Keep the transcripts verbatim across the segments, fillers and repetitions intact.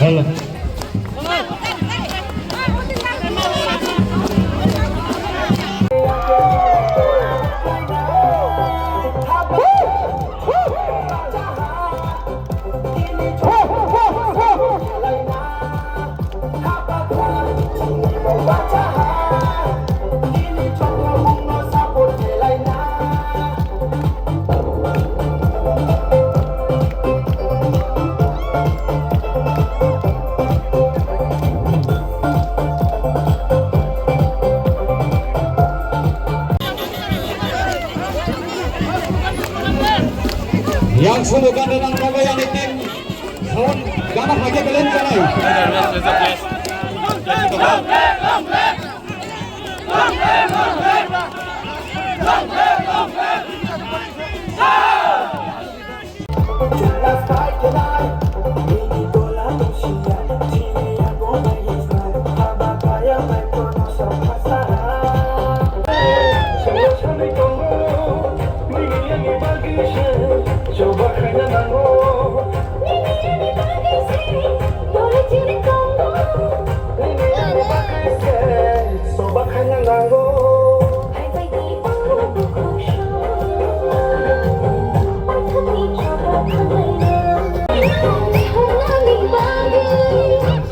Hello. Yang solo gana nang nogo yani tim. Sound gana hake belen kanai.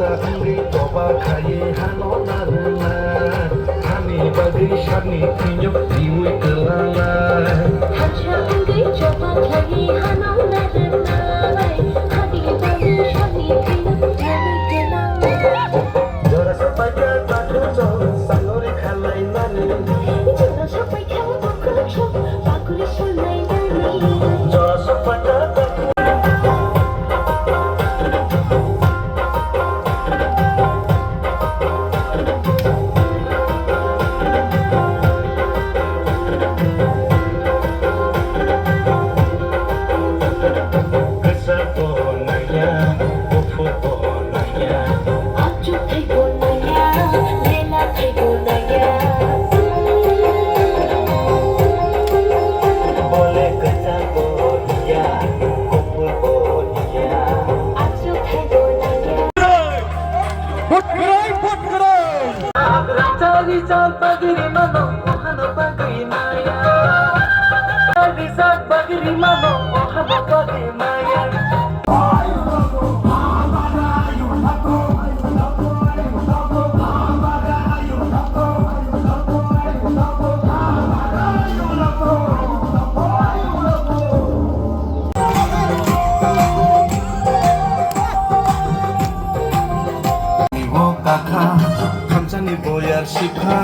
Wngwi toba khai hano narwkna, hani bagwi sakni thwino riui twlangna. Hakhe wngwi choba khlaiwi hano narwknai, hani bagwi sakni thwino riui twlangna. Jora sapaikha takhuk chwng sangori khalainani. Jora sapaikha takhuk chwng pakuri swlainani. Jora sapaikha takhuk Kwchak bo nangya, buphur bo nangya. Achuk thai bo nangya, lela thai bo nangya. Bole kwchak bo nangya, buphur bo nangya. Achuk thai bo nangya. Vote kwrwi, vote kwrwi. Rajani chal bagiri mano, ohano bagiri maya. Rajani chal bagiri mano, ohano bagiri maya. Ni bo kakha, thamsani boyar sikha.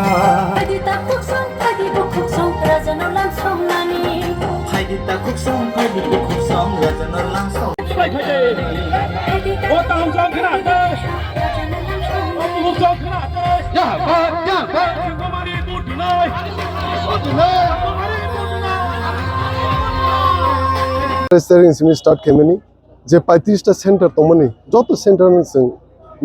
Phaidi takhuk song, phaidi bukhuk song, rajano lamsong nani. Phaidi takhuk song, phaidi bukhuk song, rajano lamsong. Bai phaidi. Phaidi. O taham song khna de. Rajano lamsong nani. O bukhuk song khna de. Ya ba, ya ba. Singomari vote dinai. Vote dinai. Singomari vote dinai. Registering simi start khaimani. Je paitris ta center tongmani, joto center no chwng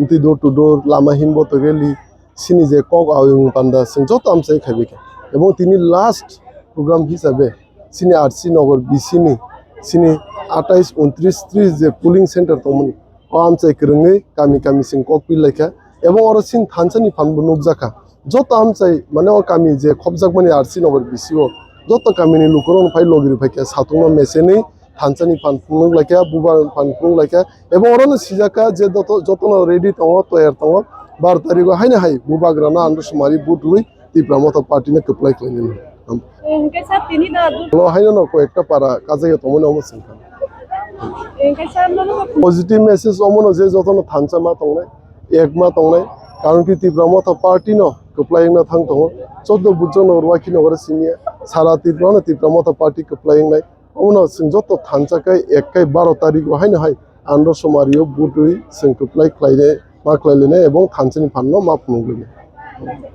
twi door to door, lama himbo to rally, sini je kok ayung panda chwng joto amchai khaibai kha. Ebong tini last program hisabe sini R C Nagar B C ni sini atais, untris, tris je polling center tongmani, o amchai kwrwngwi kami kami chwng kok pi lai kha. Ebong oro sini thansa ni phan bo nukjak kha. Joto amchai mane o kami je khopjakmani R C Nagar B C o joto kamini lukurok phai logiri phai kha, satung no mesenwi thansa ni phan phunuk lai kha, bubagra ni phan phunuk lai kha, ebong oro no sijak kha je joto, joto no ready tongo, toyar tongo, baro tarikh o haino hai bubagra no andro sumari vote rwi Tipra Motha Party no kwplai khlai nani. Hwnkhe sir, tini da du- Lo haino no koi ekta para kajagwi tongmani omo chwng kha. Hwnkhe sir, nono positive message omo no je joto no thansa ma tongnai, ek ma tongnai, karon ki Tipra Motha Party no kwplai wngna thang tongo, chordo bujok no rwaki no oro siniya, sara Tipra no Tipra Motha Party kwplai wngnai. Omono chwng joto thansa khe ek khe baro tarikh o haino hai andro somari o butwi chwng kwplai khlainai, ma khlai lainai ebong thansa ni phan no ma phunuk lainai.